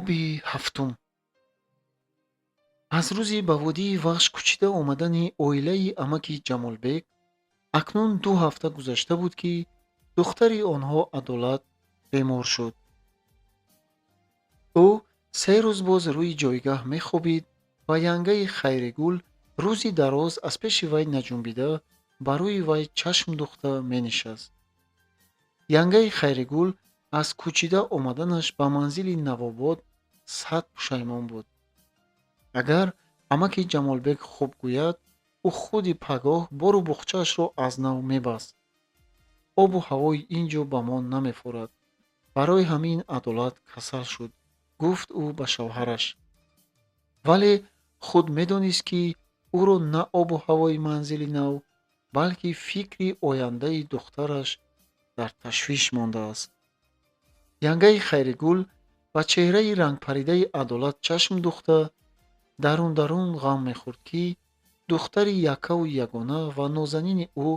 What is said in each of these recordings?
Боби ҳафтум. Аз рӯзи ба водии Вахш кӯчида омадани оилаи амаки Ҷамолбек акнун 2 ҳафта гузашта буд, ки духтари онҳо Адолат бемор шуд. Ӯ 3 рӯз боз рӯи ҷойгаҳ мехобид ва янгаи Хайригул рӯзи дароз аз пеши вай наҷунбида, ба рӯи вай чашм духта менишаст. Янгаи Хайригул аз кӯчида омаданаш ба манзили навобод сад пушаймон буд. Агар амаки Ҷамолбек хуб гӯяд, ӯ худи пагоҳ бору буғчаашро аз нав мебаст. Обу ҳавои ин ҷо ба мо намефорад, барои ҳамин Адолат касал шуд, гуфт ӯ ба шавҳараш. Вале худ медонист, ки ӯро на обу ҳавои манзили нав, балки фикри ояндаи духтараш дар ташвиш мондааст. Янгаи Хайригул ба чеҳраи рангпаридаи Адолат чашм духта, дарун дарун ғам мехӯрд, ки духтари яккаву ягона ва нозанини ӯ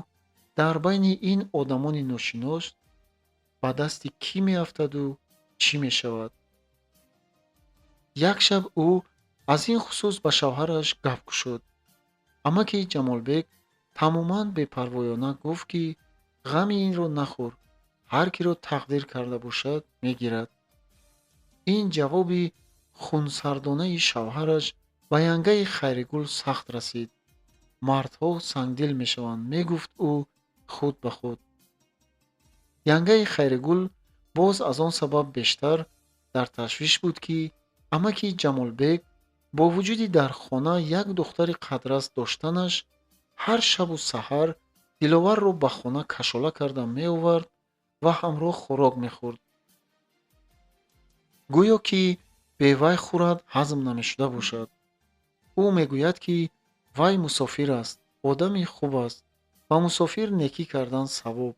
дар байни ин одамони ношинос ба дасти кӣ меафтаду чӣ мешавад. Як шаб ӯ аз ин хусус ба шавҳараш гап кушод. Амаки Ҷамолбек тамоман бепарвоёна гуфт, ки ғами инро нахӯр, ҳар киро тақдир карда бошад, мегирад. Ин ҷавоби хунсардонаи шавҳараш ба янгаи Хайригул сахт расид. Мардҳо сангдил мешаванд, мегуфт ӯ худ ба худ. Янгаи Хайригул боз аз он сабаб бештар дар ташвиш буд, ки амаки Ҷамолбек бо вуҷуди дар хона як духтари қадрас доштанаш ҳар шабу саҳар Диловарро ба хона кашола карда меовард ва ҳамроҳ хӯрок мехӯрд, гӯё ки бе вай хӯрад ҳазм намешуда бошад. Ӯ мегӯяд, ки вай мусофир аст, одами хуб аст ва мусофир некӣ кардан савоб.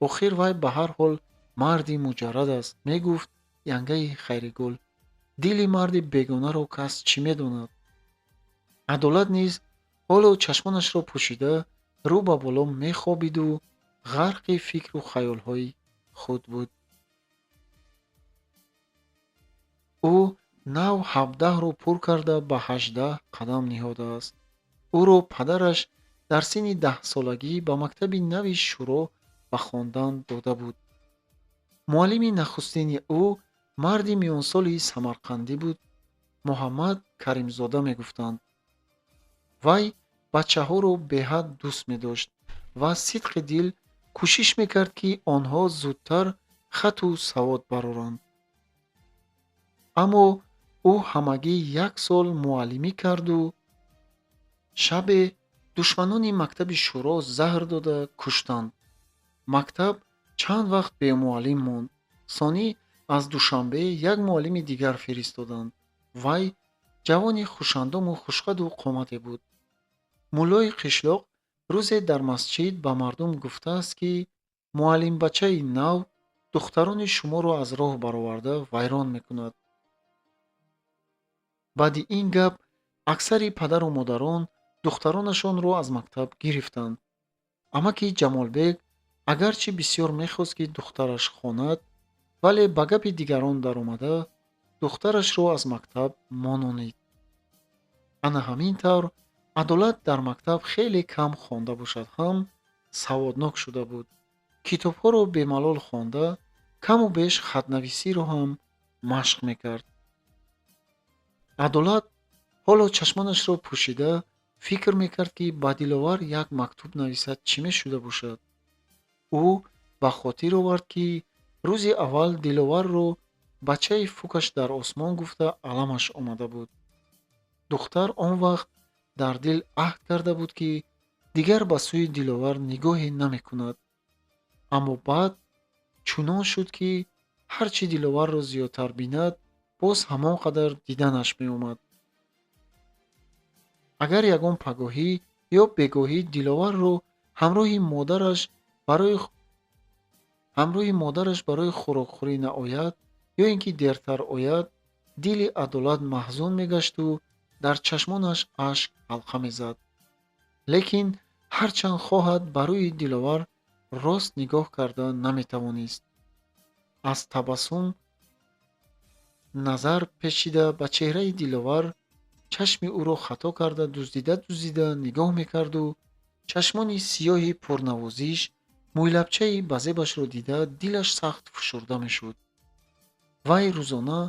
Охир вай ба ҳар ҳол марди муҷаррад аст, мегуфт янгаи Хайригул. Дили марди бегонаро кас чӣ медонад? Адолат низ ҳоло чашмонашро пӯшида, рӯ ба боло мехобиду ғарқи фикру хаёлҳои худ буд. Ӯ нав 17-ро пур карда, ба 18 қадам ниҳодааст. Ӯро падараш дар синни 10-солагӣ ба мактаби нави Шӯро ба хондан дода буд. Муаллими нахустини ӯ марди миёнсоли самарқандӣ буд, Муҳаммад Каримзода мегуфтанд. Вай бачаҳоро беҳад дӯст медошт ва аз сидқи дил кӯшиш мекард, ки онҳо зудтар хату савод бароранд. Аммо ӯ ҳамагӣ як сол муаллимӣ карду шабе душманони мактаби Шӯро заҳр дода куштанд. Мактаб чанд вақт бемуаллим монд. Сонӣ аз Душанбе як муаллими дигар фиристоданд. Вай ҷавони хушандому хушқаду қомате буд. Муллои қишлоқ рӯзе дар масҷид ба мардум гуфтааст, ки муаллимбачаи нав духтарони шуморо аз роҳ бароварда вайрон мекунад. Баъди ин гап аксари падару модарон духтаронашонро аз мактаб гирифтанд. Амаки Ҷамолбек агарчи бисёр мехост, ки духтараш хонад, вале ба гапи дигарон даромада, духтарашро аз мактаб мононид. Ана ҳамин тавр Адолат дар мактаб хеле кам хонда бошад ҳам, саводнок шуда буд. Китобҳоро бемалол хонда, каму беш хатнависиро ҳам машқ мекард. Адолат ҳоло чашмонашро пӯшида фикр мекард, ки ба Диловар як мактуб нависад, чӣ мешуда бошад. Ӯ ба хотир овард, ки рӯзи аввал Диловарро бачаи фукаш дар осмон гуфта аламаш омада буд. Духтар он вақт дар дил аҳд карда буд, ки дигар ба сӯи Диловар нигоҳе намекунад. Аммо баъд чунон шуд, ки ҳар чӣ Диловарро зиёдтар бинад, боз ҳамон қадар диданаш меомад. Агар ягон пагоҳӣ ё бегоҳӣ Диловарро ҳамроҳи модараш барои хӯрокхӯрӣ наояд ё ин ки дертар ояд, дили Адолат маҳзун мегашту дар чашмонаш ашк ҳалқа мезад. Лекин ҳарчанд хоҳад, ба рӯи Диловар рост нигоҳ карда наметавонист. Аз табассум Назар печида ба чеҳраи Диловар, чашми ӯро хато карда, дуздида дуздида нигоҳ мекарду чашмони сиёҳи пурнавозиш, мӯйлабчаи базебашро дида, дилаш сахт фишурда мешуд. Вай рӯзона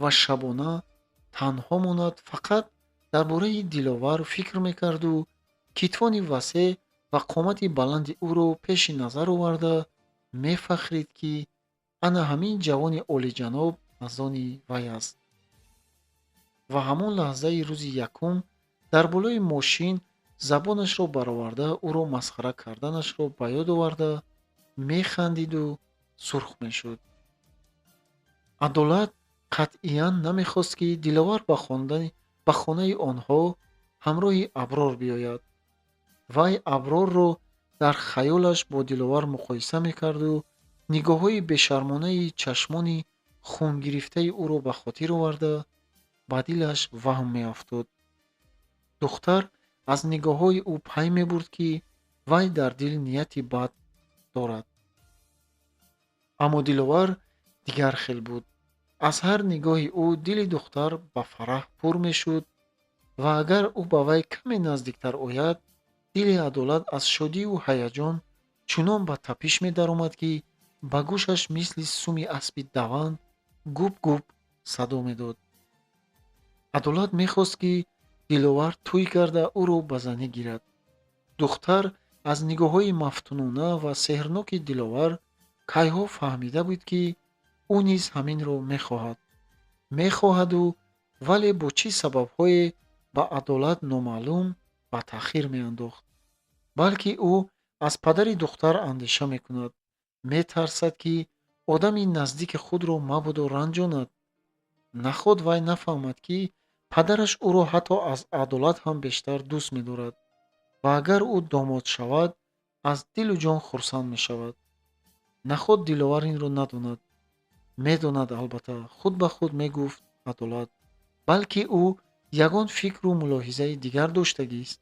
ва шабона танҳо монад, фақат дар бораи Диловар фикр мекарду китфони васеъ ва қомати баланди ӯро пеши назар оварда мефахрид, ки ана ҳамин ҷавони олиҷаноб аз они вай аст. Ва ҳамон лаҳзаи рӯзи якум дар болои мошин забонашро бароварда ӯро масхара карданашро ба ёд оварда механдиду сурх мешуд. Адолат қатъиян намехост, ки Диловар ба хонаи онҳо ҳамроҳи Аброр биёяд. Вай Аброрро дар хаёлаш бо Диловар муқоиса мекарду нигоҳҳои бешармонаи чашмони хунгирифтаи ӯро ба хотир оварда, ба дилаш ваҳм меафтод. Духтар аз нигоҳҳои ӯ пай мебурд, ки вай дар дил нияти бад дорад. Аммо Диловар дигар хел буд. Аз ҳар нигоҳи ӯ дили духтар ба фараҳ пур мешуд ва агар ӯ ба вай каме наздиктар ояд, дили Адолат аз шодию ҳаяҷон чунон ба тапиш медаромад, ки ба гӯшаш мисли суми аспи даванд губ губ садо медод. Адолат мехост, ки Диловар тӯй карда ӯро ба занӣ гирад. Духтар аз нигоҳҳои мафтунона ва сеҳрноки Диловар кайҳо фаҳмида буд, ки ӯ низ ҳаминро мехоҳад. Мехоҳаду, вале бо чӣ сабабҳое ба Адолат номаълум ба таъхир меандохт. Балки ӯ аз падари духтар андеша мекунад, метарсад, ки одами наздики худро мабодо ранҷонад. Наход вай нафаҳмад, ки падараш ӯро ҳатто аз Адолат ҳам бештар дӯст медорад ва агар ӯ домод шавад, аз дилу ҷон хурсанд мешавад. Наход Диловар инро надонад. Медонад, албатта, худ ба худ мегуфт Адолат. Балки ӯ ягон фикру мулоҳизаи дигар доштагист.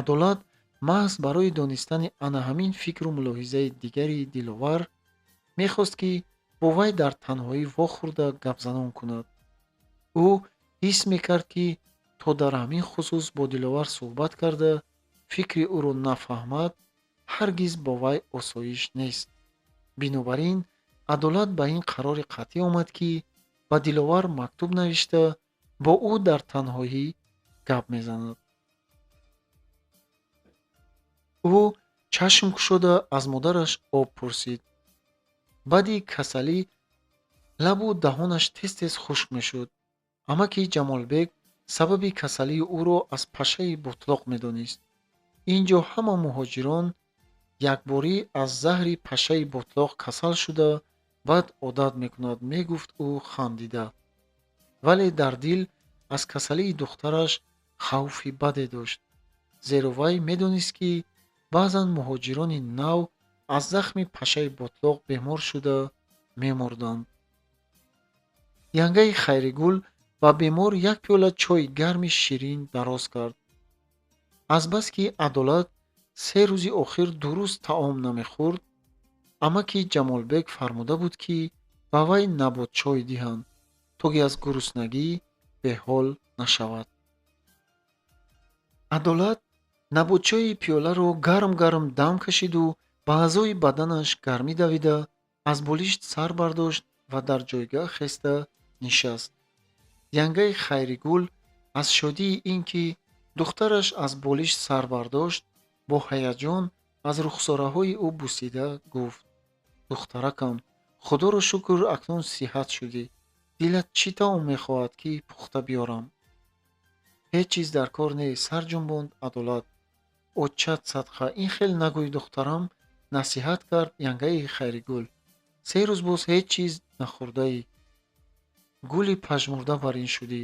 Адолат маҳз барои донистани ана ҳамин фикру мулоҳизаи дигари Диловар мехост, ки бо вай дар танҳоӣ вохӯрда гапзанон кунад. Ӯ ҳис мекард, ки то дар ҳамин хусус бо Диловар суҳбат карда фикри ӯро нафаҳмад, ҳаргиз бо вай осоиш нест. Бинобар ин Адолат ба ин қарори қатъӣ омад, ки ба Диловар мактуб навишта бо ӯ дар танҳоӣ гап мезанад. Ӯ чашм кушода аз модараш об пурсид. Баъди касалӣ лабу даҳонаш тез тез хушк мешуд. Амаки Ҷамолбек сабаби касалии ӯро аз пашаи ботлоқ медонист. Ин ҷо ҳама муҳоҷирон якборӣ аз заҳри пашаи ботлоқ касал шуда, баъд одат мекунад, мегуфт ӯ хандида. Вале дар дил аз касалии духтараш хавфи баде дошт, зеро вай медонист, ки баъзан муҳоҷирони нав аз захми пашаи ботлоқ бемор шуда мемурданд. Янгаи Хайригул ба бемор як пиёла чойи гарми ширин дароз кард. Азбаски Адолат 3 рӯзи охир дуруст таом намехӯрд, амаки Ҷамолбек фармуда буд, ки ба вай наботчой диҳанд, то ки аз гуруснагӣ беҳол нашавад. Адолат наботчойи пиёларо гарм гарм дам кашиду ба аъзои баданаш гармӣ давида, аз болишт сар бардошт ва дар ҷойгаҳ хеста нишаст. Янгаи Хайригул аз шодии ин ки духтараш аз болишт сар бардошт, бо ҳаяҷон аз рухсораҳои ӯ бусида гуфт: «Духтаракам, Худоро шукр, акнун сиҳат шудӣ. Дилат чӣ таом мехоҳад, ки пухта биёрам?» «Ҳеҷ чиз дар кор нест», сар ҷунбонд Адолат. «Очат садқа, ин хел нагӯй, духтарам», насиҳат кард янгаи Хайригул. «3 рӯз боз ҳеҷ чиз нахӯрдаӣ. Гули пажмурда бар ин шудӣ.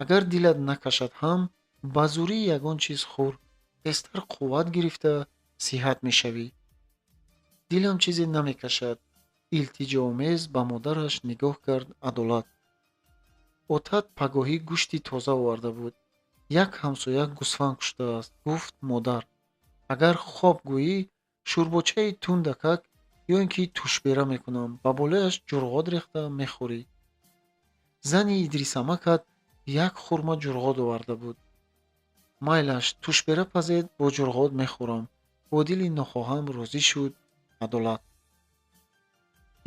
Агар дилат накашад ҳам, ба зурӣ ягон чиз хӯр, тезтар қувват гирифта сиҳат мешавӣ». «Дилам чизе намекашад», илтиҷоомез ба модараш нигоҳ кард Адолат. Отат пагоҳӣ гӯшти тоза оварда буд. Як ҳамсоя гӯсфанд куштааст, гуфт модар. Агар хоб гӯӣ, шӯрбочаи тундакак ё ин ки тушбера мекунам, ба болояш ҷурғот рехта мехӯрӣ. Зани Идрисамакат як хурма ҷурғот оварда буд. Майлаш, тушбера пазед, бо ҷурғот мехӯрам. Бо дили нохоҳам розӣ шуд Адолат.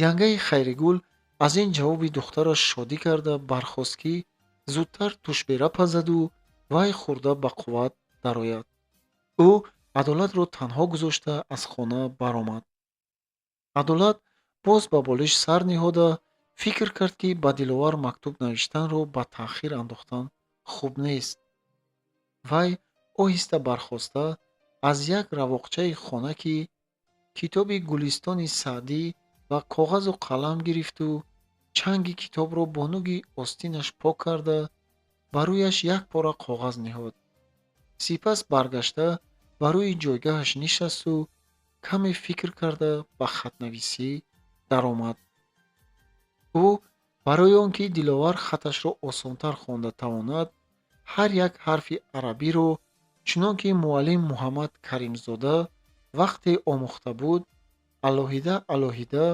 Янгаи Хайригул аз ин ҷавоби духтараш шодӣ карда бархост, ки зудтар тушбера пазаду вай хӯрда ба қувват дарояд. Ӯ Адолатро танҳо гузошта аз хона баромад. Адолат боз ба болиш сар ниҳода фикр кард, ки ба Диловар мактуб навиштанро ба таъхир андохтан хуб нест. Вай оҳиста бархоста аз як равоқчаи хона ки китоби Гулистони Саъдӣ ва коғазу қалам гирифту чанги китобро бо нуги остинаш пок карда ба рӯяш як пора коғаз ниҳод. Сипас баргашта ба рӯи ҷойгаҳаш нишасту каме фикр карда ба хатнависӣ даромад. Ӯ барои он ки Диловар хаташро осонтар хонда тавонад, ҳар як ҳарфи арабиро, чунон ки муаллим Муҳаммад Каримзода вақте омӯхта буд, алоҳида алоҳида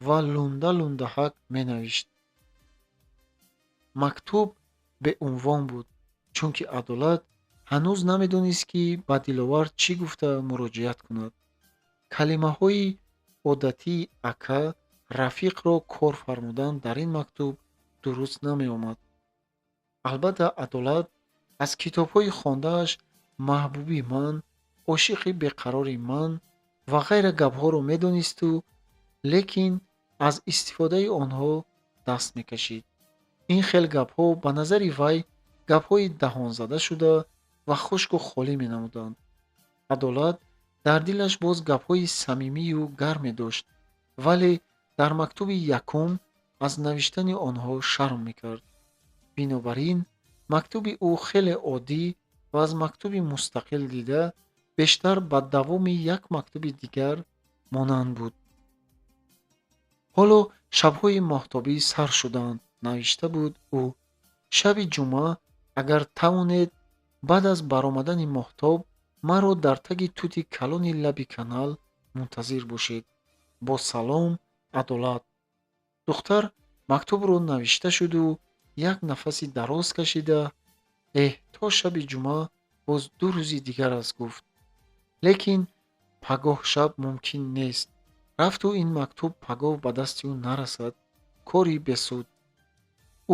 ва лунда лундаҳак менавишт. Мактуб беунвон буд, чунки Адолат ҳанӯз намедонист, ки ба Диловар чӣ гуфта муроҷиат кунад. Калимаҳои одатии ака, рафиқро кор фармудан дар ин мактуб дуруст намеомад. Албатта, Адолат аз китобҳои хондааш маҳбуби ман, ошиқи беқарори ман ва ғайра гапҳоро медонисту, лекин аз истифодаи онҳо даст мекашид. Ин хел гапҳо ба назари вай гапҳои даҳонзада шуда ва хушку холӣ менамуданд. Адолат дар дилаш боз гапҳои самимию гарме дошт, вале дар мактуби якум аз навиштани онҳо шарм мекард. Бинобар ин мактуби ӯ хеле оддӣ ва аз мактуби мустақил дида бештар ба давоми як мактуби дигар монанд буд. Ҳоло шабҳои моҳтобӣ сар шудаанд, навишта буд ӯ. Шаби ҷумъа, агар тавонед, баъд аз баромадани моҳтоб маро дар таги тути калони лаби канал мунтазир бошед. Бо салом, Адолат. Духтар мактубро навишта шуду як нафаси дароз кашида, эҳ, то шаби ҷумъа боз 2 рӯзи дигар аст, гуфт. Лекин пагоҳ шаб мумкин нест. Рафту ин мактуб пагоҳ ба дасти ӯ нарасад, кори бесуд.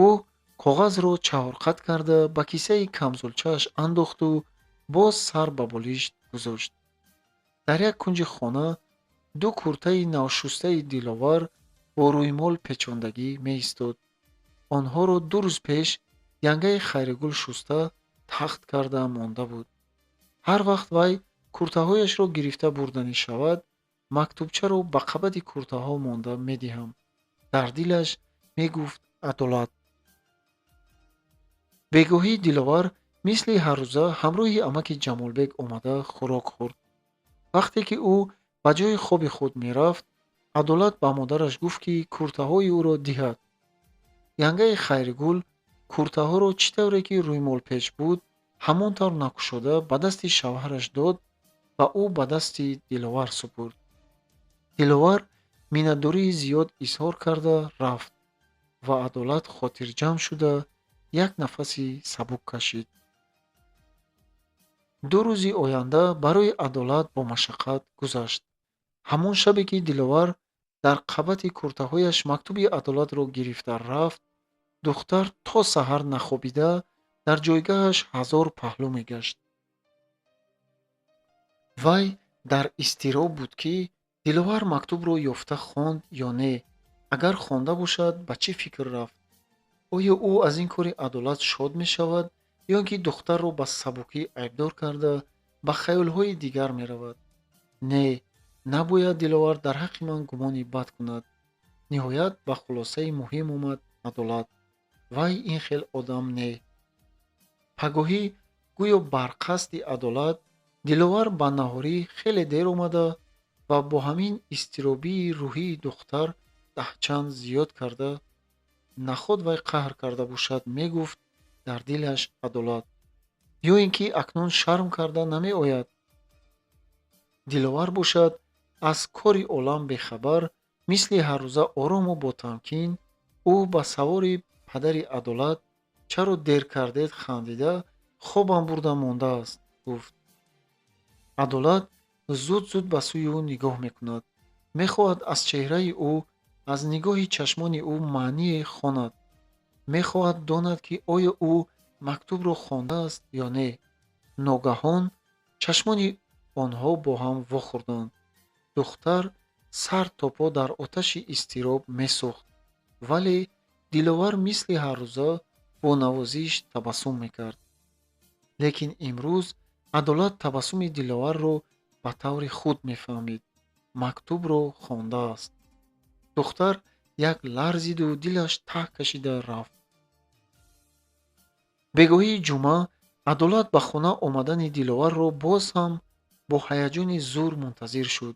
Ӯ коғазро чаҳорқат карда ба кисаи камзулчааш андохту боз сар ба болишт гузошт. Дар як кунҷи хона ду куртаи навшустаи Диловар бо рӯймол печондагӣ меистод. Онҳоро 2 рӯз пеш янгаи Хайригул шуста тахт карда монда буд. Ҳар вақт вай куртаҳояшро гирифта бурданӣ шавад, мактубчаро ба қабати куртаҳо монда медиҳам. Дар дилаш мегуфт Адолат. Бегоҳӣ Диловар мисли ҳаррӯза ҳамроҳи амаки Ҷамолбек омада хӯрок хӯрд. Вақте ки ӯ ба ҷои хоби худ мерафт, Адолат ба модараш гуфт, ки куртаҳои ӯро диҳад. Янгаи Хайригул куртаҳоро чӣ тавре ки рӯймолпеч буд, ҳамон тавр накушода ба дасти шавҳараш дод ва ӯ ба дасти Диловар супурд. Диловар миннатдории зиёд изҳор карда рафт ва Адолат хотирҷамъ шуда як нафаси сабук кашид. 2 рӯзи оянда барои Адолат бо машаққат гузашт. Ҳамон шабе ки Диловар дар қабати куртаҳояш мактуби Адолатро гирифта рафт, духтар то саҳар нахобида дар ҷойгаҳаш ҳазор паҳлӯ мегашт. Вай дар изтироб буд, ки Диловар мактубро ёфта хонд ё не, агар хонда бошад, ба чӣ фикр рафт? Оё ӯ аз ин кори Адолат шод мешавад ё ин ки духтарро ба сабукӣ айбдор карда ба хаёлҳои дигар меравад? Не, набояд Диловар дар ҳаққи ман гумони бад кунад. Ниҳоят ба хулосаи муҳим омад Адолат. Вай ин хел одам не. Пагоҳӣ гӯё бар қасди Адолат Диловар ба наҳорӣ хеле дер омада ва бо ҳамин изтиробии рӯҳии духтар даҳчанд зиёд карда, наход вай қаҳр карда бошад, мегуфт дар дилаш Адолат. Ё ин ки акнун шарм карда намеояд. Диловар бошад аз кори олам бехабар, мисли ҳаррӯза орому ботамкин, ӯ ба савори Падари Адолат чаро дер кардед хандида хобам бурда мондааст, гуфт. Адолат зуд-зуд ба сӯи ӯ нигоҳ мекунад. Мехоҳад аз чеҳраи ӯ, аз нигоҳи чашмони ӯ маъние хонад. Мехоҳад донад, ки оё ӯ мактубро хондааст ё не. Ногаҳон чашмони онҳо бо ҳам вохӯрданд. Духтар сар то по дар оташи изтироб месӯхт, вале Диловар мисли ҳаррӯза бо навозиш табассум мекард. Лекин имрӯз Адолат табассуми Диловарро ба таври худ мефаҳмид. Мактубро хондааст. Духтар як ларзиду дилаш таҳ кашида рафт. Бегоҳии ҷумъа Адолат ба хона омадани Диловарро боз ҳам бо ҳаяҷони зур мунтазир шуд.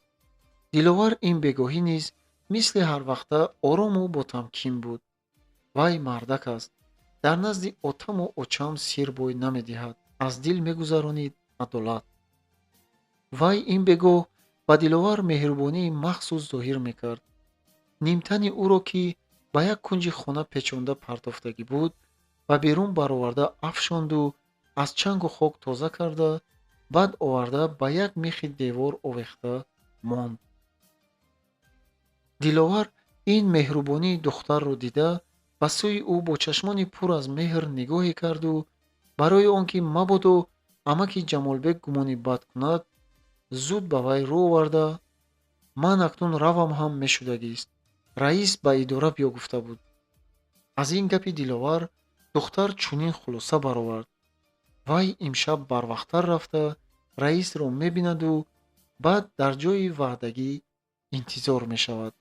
Диловар ин бегоҳӣ низ мисли ҳарвақта орому ботамкин буд. Вай мардак аст. Дар назди отаму очам сир бой намедиҳад. Аз дил мегузаронид Адолат. Вай ин бегоҳ ба Диловар меҳрубонии махсус зоҳир мекард. Нимтани ӯро, ки ба як кунҷи хона печонда партофтагӣ буд, ба берун бароварда афшонду аз чангу хок тоза карда, баъд оварда ба як мехи девор овехта монд. Диловар ин меҳрубонии духтарро дида, ба сӯи ӯ бо чашмони пур аз меҳр нигоҳе карду барои он ки мабодо амаки Ҷамолбек гумони бад кунад, зуд ба вай рӯ оварда: «Ман акнун равам ҳам мешудагист. Раис ба идора биё гуфта буд». Аз ин гапи Диловар духтар чунин хулоса баровард: вай имшаб барвақттар рафта раисро мебинаду баъд дар ҷои ваъдагӣ интизор мешавад.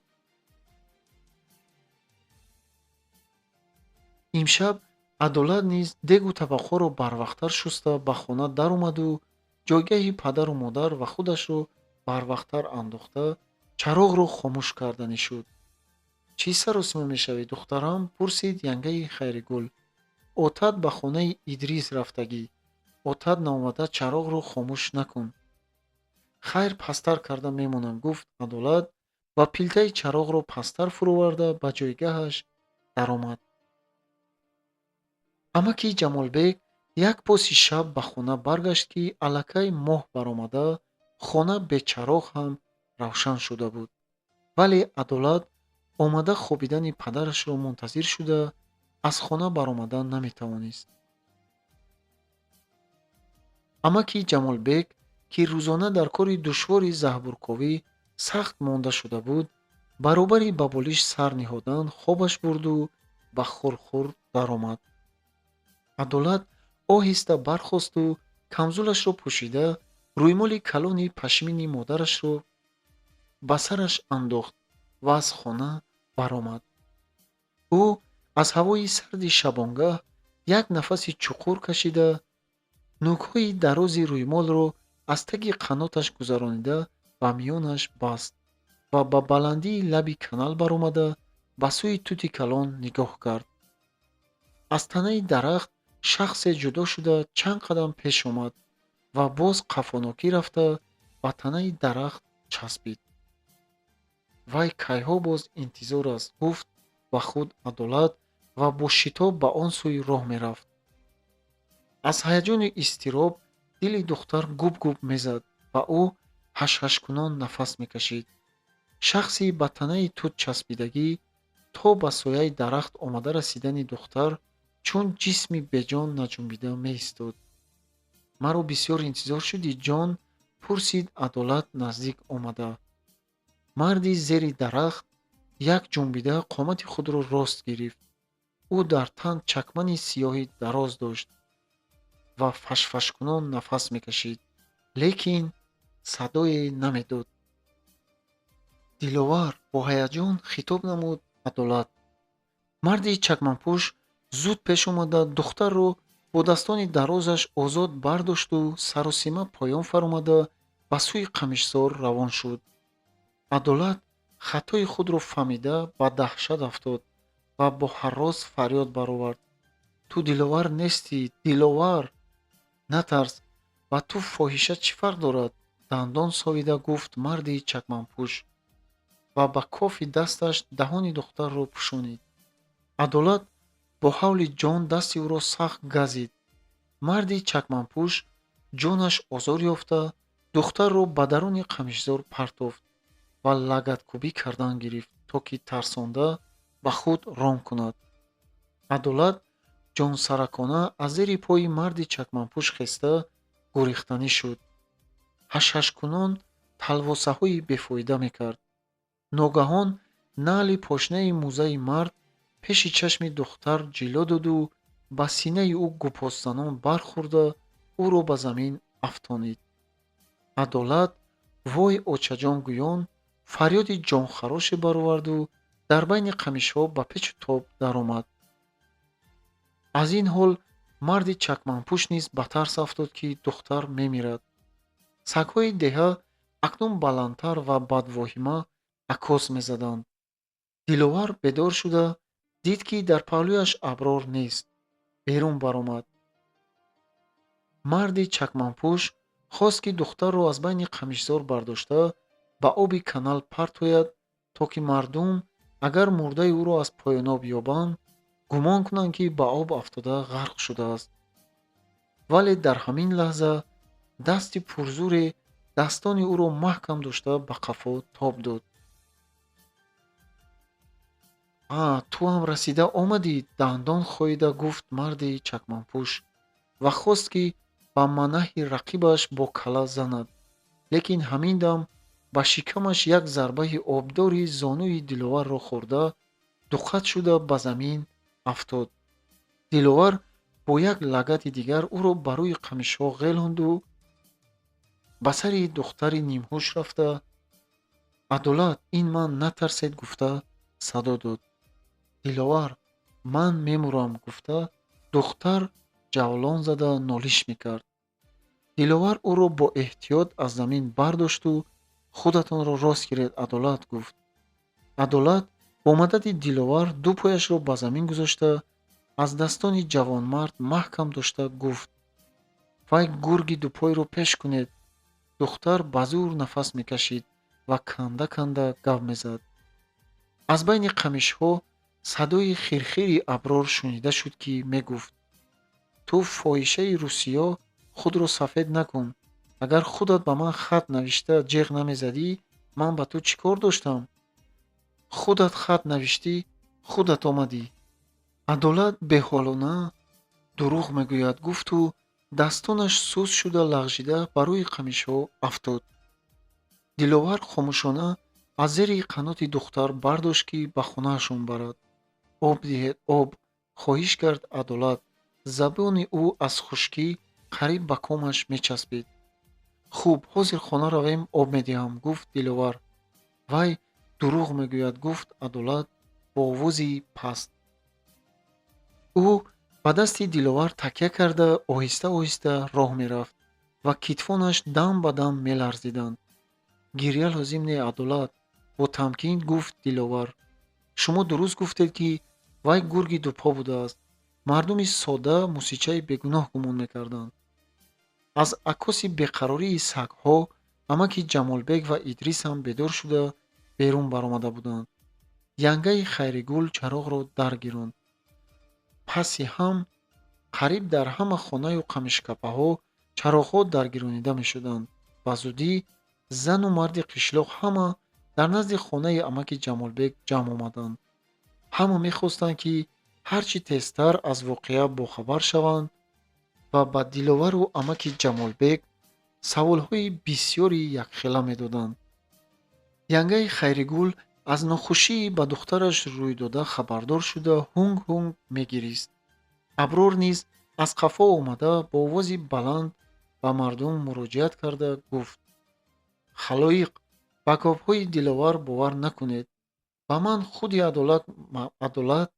Имшаб Адолат низ дегу табақҳоро барвақттар шуста ба хона даромаду ҷойгаҳи падару модар ва худашро барвақттар андохта чароғро хомӯш карданӣ шуд. Чӣ саросима мешавӣ, духтарам? Пурсид янгаи Хайригул. Отат ба хонаи Идрис рафтагӣ. Отат наомада чароғро хомӯш накун. Хайр, пасттар карда мемонам, гуфт Адолат ва пилтаи чароғро пасттар фуроварда ба ҷойгаҳаш даромад. Амаки Ҷамолбек як поси шаб ба хона баргашт, ки аллакай моҳ баромада, хона бечароғ ҳам равшан шуда буд. Вале Адолат омада хобидани падарашро мунтазир шуда аз хона баромада наметавонист. Амаки Ҷамолбек, ки рӯзона дар кори душвори заҳбурковӣ сахт монда шуда буд, баробари ба болиш сар ниҳодан хобаш бурду ба хурхур даромад. Адолат оҳиста бархосту камзулашро пӯшида рӯймоли калони пашмини модарашро ба сараш андохт ва аз хона баромад. Ӯ аз ҳавои сарди шабонгаҳ як нафаси чуқур кашида, нӯкҳои дарози рӯймолро аз таги қаноташ гузаронида ба миёнаш баст ва ба баландии лаби канал баромада ба сӯи тути калон нигоҳ кард. Аз танаи дарахт шахсе ҷудо шуда чанд қадам пеш омад ва боз қафонокӣ рафта ба танаи дарахт часпид. Вай кайҳо боз интизор аст, гуфт ба худ Адолат ва бо шитоб ба он сӯи роҳ мерафт. Аз ҳаяҷони изтироб дили духтар губ-губ мезад ва ӯ ҳашҳашкунон нафас мекашид. Шахси ба танаи тут часпидагӣ то ба сояи дарахт омада расидани духтар чун ҷисми беҷон наҷунбида меистод. Маро бисёр интизор шудӣ, ҷон? Пурсид Адолат наздик омада. Марди зери дарахт як ҷунбида қомати худро рост гирифт. Ӯ дар тан чакмани сиёҳи дароз дошт ва фашфашкунон нафас мекашид, лекин садое намедод. Диловар, бо ҳаяҷон хитоб намуд Адолат. Марди чакманпӯш зуд пеш омада духтарро бо дастони дарозаш озод бардошту саросима поён фаромада ба сӯи қамишзор равон шуд. Адолат хатои худро фаҳмида ба даҳшат афтод ва бо ҳаррос фарёд баровард: Ту Диловар нестӣ, Диловар! Натарс, ба ту фоҳиша чӣ фарқ дорад? Дандон совида гуфт марди чакманпӯш ва ба кофи дасташ даҳони духтарро пӯшонид. Адолат Бо ҳавли ҷон дасти ӯро сахт газид. Марди чакманпӯш ҷонаш озор ёфта, духтарро ба даруни қамишзор партофт ва лагадкӯбӣ кардан гирифт, то ки тарсонда ба худ ром кунад. Адолат ҷонсаракона аз зери пои марди чакманпӯш хеста гурехтанӣ шуд. Ҳашҳашкунон талвосаҳои бефоида мекард. Ногаҳон наъли пошнаи мӯзаи мард пеши чашми духтар ҷило доду ба синаи ӯ гупосзанон бархӯрда, ӯро ба замин афтонид. Адолат вой очаҷон гӯён фарёди ҷонхароше бароварду дар байни қамишҳо ба печу тоб даромад. Аз ин ҳол марди чакманпӯш низ ба тарс афтод, ки духтар мемирад. Сагҳои деҳа акнун баландтар ва бадвоҳима акос мезаданд. Диловар бедор шуда дид, ки дар паҳлӯяш Аброр нест. Берун баромад. Марди чакманпӯш хост, ки духтарро аз байни қамишзор бардошта ба оби канал партояд, то ки мардум агар мурдаи ӯро аз поёноб ёбанд, гумон кунанд, ки ба об афтода ғарқ шудааст. Вале дар ҳамин лаҳза дасти пурзуре дастони ӯро маҳкам дошта ба қафо тоб дод. А, ту ҳам расида омадӣ, дандон хоида гуфт марди чакманпӯш ва хост, ки ба манаҳи рақибаш бо кала занад. Лекин ҳамин дам ба шикамаш як зарбаи обдори зонуи Диловарро хӯрда, дуқат шуда ба замин афтод. Диловар бо як лагади дигар ӯро ба рӯи қамишҳо ғелонду ба сари духтари нимҳуш рафта, Адолат, ин ман, натарсед, гуфта садо дод. Диловар, ман мемурам, гуфта духтар ҷавлон зада нолиш мекард. Диловар ӯро бо эҳтиёт аз замин бардошту худатонро рост гиред, Адолат, гуфт. Адолат бо мадади Диловар ду пояшро ба замин гузошта, аз дастони ҷавонмард маҳкам дошта гуфт: вай гурги дупойро пеш кунед. Духтар ба зӯр нафас мекашид ва канда канда гап мезад. Аз байни қамишҳо садои хирхири Аброр шунида шуд, ки мегуфт: ту фоҳишаи русиё, худро сафед накун. Агар худат ба ман хат навишта ҷеғ намезадӣ, ман ба ту чӣ кор доштам? Худат хат навиштӣ, худат омадӣ. Адолат беҳолона дурӯғ мегӯяд, гуфту дастонаш суст шуда лағжида ба рӯи қамишҳо афтод. Диловар хомӯшона аз зери қаноти духтар бардошт, ки ба хонаашон барад. Об диҳед, об, хоҳиш кард Адолат. Забони ӯ аз хушкӣ қариб ба комаш мечаспид. Хуб, ҳозир хона равем, об медиҳам, гуфт Диловар. Вай дурӯғ мегӯяд, гуфт Адолат бо овози паст. Ӯ ба дасти Диловар такя карда оҳиста оҳиста роҳ мерафт ва китфонаш дам ба дам меларзиданд. Гирья лозим не, Адолат, бо тамкин гуфт Диловар. Шумо дуруст гуфтед, ки вай гурги дупо будааст. Мардуми содда мусичаи бегуноҳ гумон мекарданд. Аз акоси беқарории сагҳо амаки Ҷамолбек ва Идрис ҳам бедор шуда берун баромада буданд. Янгаи Хайригул чароғро даргиронд. Паси ҳам қариб дар ҳама хонаю қамишкапаҳо чароғҳо даргиронида мешуданд. Ба зудӣ зану марди қишлоқ ҳама дар назди хонаи амаки Ҷамолбек ҷамъ омаданд. Ҳама мехостанд, ки ҳарчи тезтар аз воқеа бохабар шаванд ва ба Диловару амаки Ҷамолбек саволҳои бисёри якхела медоданд. Янгаи Хайригул аз нохушии ба духтараш рӯйдода хабардор шуда ҳунг ҳунг мегирист. Аброр низ аз қафо омада бо овози баланд ба мардум муроҷиат карда гуфт: халоиқ, ба гапҳои Диловар бовар накунед. Ба ман худи Адолат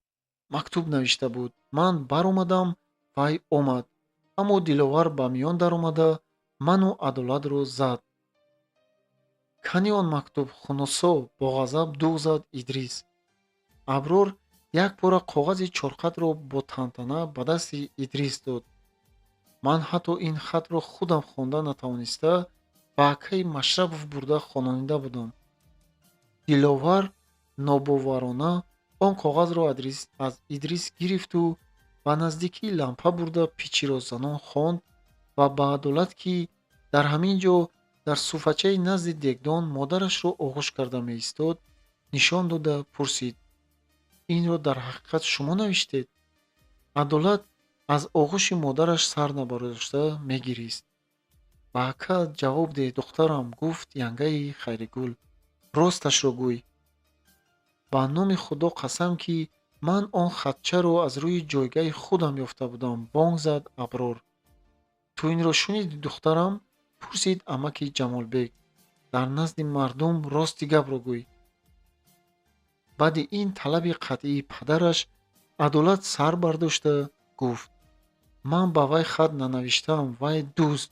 мактуб навишта буд. Ман баромадам, вай омад. Аммо Диловар ба миён даромада ману Адолатро зад. Кани он мактуб, хунусо, бо ғазаб дуғ зад Идрис. Аброр як пора коғази чорқатро бо тантана ба дасти Идрис дод. Ман ҳатто ин хатро худам хонда натавониста ба акаи Машрапов бурда хононида будам. Диловар нобоварона Он коғазро аз Идрис гирифту ба наздикии лампа бурда, пичиро занон хонд ва ба Адолат, ки дар ҳамин ҷо дар суфачаи назди дегдон модарашро оғӯш карда меистод, нишон дода пурсид: «Инро дар ҳақиқат шумо навиштед?» Адолат аз оғӯши модараш сар набардошта мегирист. «Ба акаат ҷавоб деҳ, духтарам», гуфт янгаи Хайригул. «Росташро гӯй. Ба номи Худо қасам, ки ман он хатчаро аз рӯи ҷойгаҳи худам ёфта будам», бонг зад Аброр. «Ту инро шунидӣ, духтарам?» пурсид амаки Ҷамолбек. «Дар назди мардум рости гапро гӯй». Баъди ин талаби қатъии падараш Адолат сар бардошта гуфт: «Ман ба вай хат нанавиштаам, вай дузд».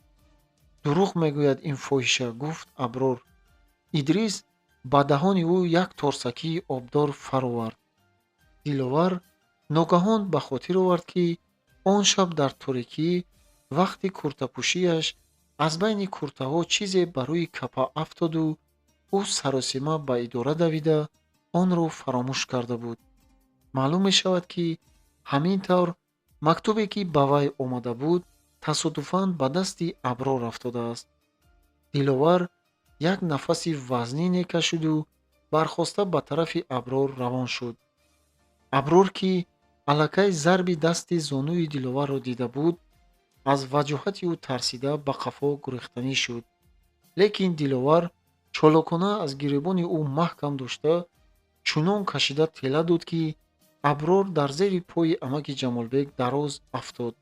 «Дурӯғ мегӯяд ин фоҳиша», гуфт Аброр. Идрис ба даҳони ӯ як торсакии обдор фаровард. Диловар ногаҳон ба хотир овард, ки он шаб дар торикӣ, вақти куртапӯшиаш, аз байни куртаҳо чизе ба рӯи капа афтоду ӯ саросима ба идора давида онро фаромӯш карда буд. Маълум мешавад, ки ҳамин тавр мактубе, ки ба вай омада буд, тасодуфан ба дасти Аброр афтодааст. Диловар як нафаси вазнине кашиду бархоста ба тарафи Аброр равон шуд. Аброр, ки аллакай зарби дасти зонуи Диловарро дида буд, аз ваҷоҳати ӯ тарсида, ба қафо гурехтанӣ шуд, лекин Диловар чолокона аз гиребони ӯ маҳкам дошта, чунон кашида тела дод, ки Аброр дар зери пои амаки Ҷамолбек дароз афтод.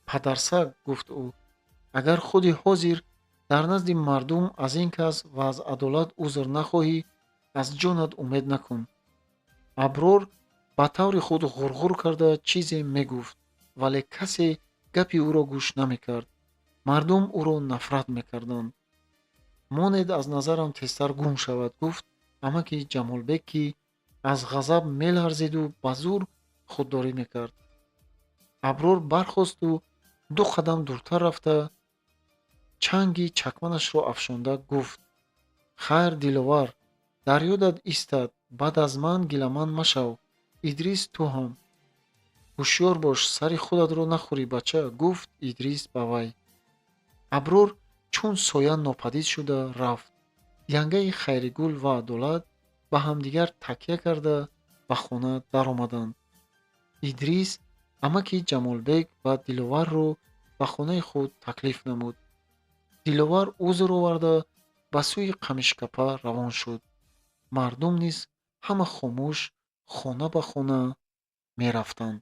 «Падарсаг», гуфт ӯ, «агар худи ҳозир дар назди мардум аз ин кас ва аз Адолат узр нахоҳӣ, аз ҷонат умед накун». Аброр ба таври худ ғурғур карда чизе мегуфт, вале касе гапи ӯро гӯш намекард. Мардум ӯро нафрат мекарданд. «Монед, аз назарам тезтар гум шавад», гуфт амаки Ҷамолбек, ки аз ғазаб меларзиду ба зӯр худдорӣ мекард. Аброр бархосту ду қадам дуртар рафта, чанги чакманашро афшонда гуфт: «Хайр, Диловар, дар ёдат истад, баъд аз ман гиламанд машав. Идрис, ту ҳам ҳушёр бош, сари худатро нахӯрӣ, бача», гуфт Идрис ба вай. Аброр чун соя нопадид шуда рафт. Янгаи Хайригул ва Адолат ба ҳамдигар такя карда ба хона даромаданд. Идрис амаки Ҷамолбек ва Диловарро ба хонаи худ таклиф намуд. Диловар узр оварда ба сӯи Қамишкапа равон шуд. Мардум низ ҳама хомӯш хона ба хона мерафтанд.